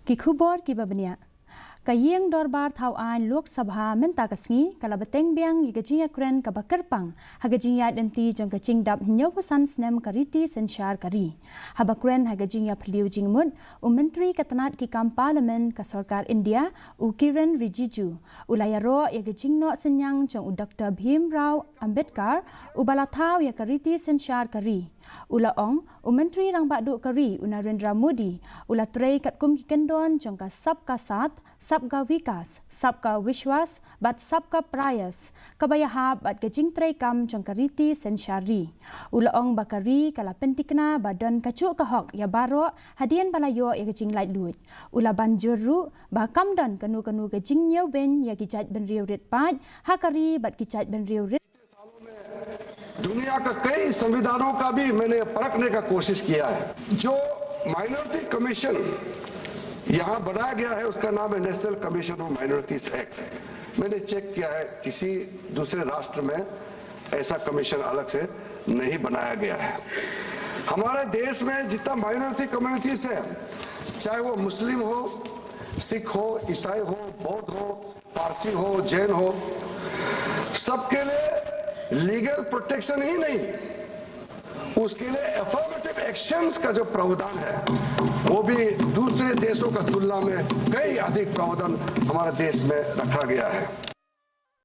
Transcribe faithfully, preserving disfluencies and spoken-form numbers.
Ki khubor kiba bniah. Ka ïing dorbar thaw aiñ Lok Sabha mynta ka sngi ka la bteng biang ïa ka jingïakren kaba kyrpang ha ka jingïaid lynti jong ka jingdap hynñiew phew san snem ka riti synshar ka ri. Haba kren ha ka jingïaphylliew jingmut, u Myntri ka tnat ki kam Parliament ka Sorkar India, u Kiren Rijiju, u la ïaroh ïa ka jingnoh synñiang jong u Doktor Bhim Rao Ambedkar, uba la thaw ïa ka riti synshar ka ri. U la ong, u Myntri Rangbah Duh ka ri, u Narendra Modi, u la trei katkum ki kyndon jong ka Sabka Saath, Sabka Vikas, Sabka Vishwas, bad Sabka Prayas, kaba ïahap bad ka jingtreikam jong ka riti synshar ri. U la ong ba ka ri ka la pyntikna ba don kajuh ka hok ïa baroh hadien ba la ïoh ïa ka jinglaitluid. U la ban jur ruh ba kam don kano kano ka jingñiewbeiñ ïa ki jaitbynriew rit paid ha ka ri bad ki jaitbynriew rit. दुनिया का कई संविधानों का भी मैंने परखने का कोशिश किया है। जो माइनॉरिटी कमीशन यहाँ बनाया गया है, उसका नाम है नेशनल कमीशन ऑफ माइनॉरिटीज एक्ट। मैंने चेक किया है, किसी दूसरे राष्ट्र में ऐसा कमीशन अलग से नहीं बनाया गया है। हमारे देश में जितना माइनॉरिटी कम्युनिटीज है, चाहे वो मुस्लिम हो, सिख हो, ईसाई हो, बौद्ध हो, पारसी हो, जैन हो, सबके लिए लीगल प्रोटेक्शन ही नहीं, उसके लिए अफर्मेटिव एक्शंस का जो प्रावधान है, वो भी दूसरे देशों का तुलना में कई अधिक प्रावधान हमारे देश में रखा गया है।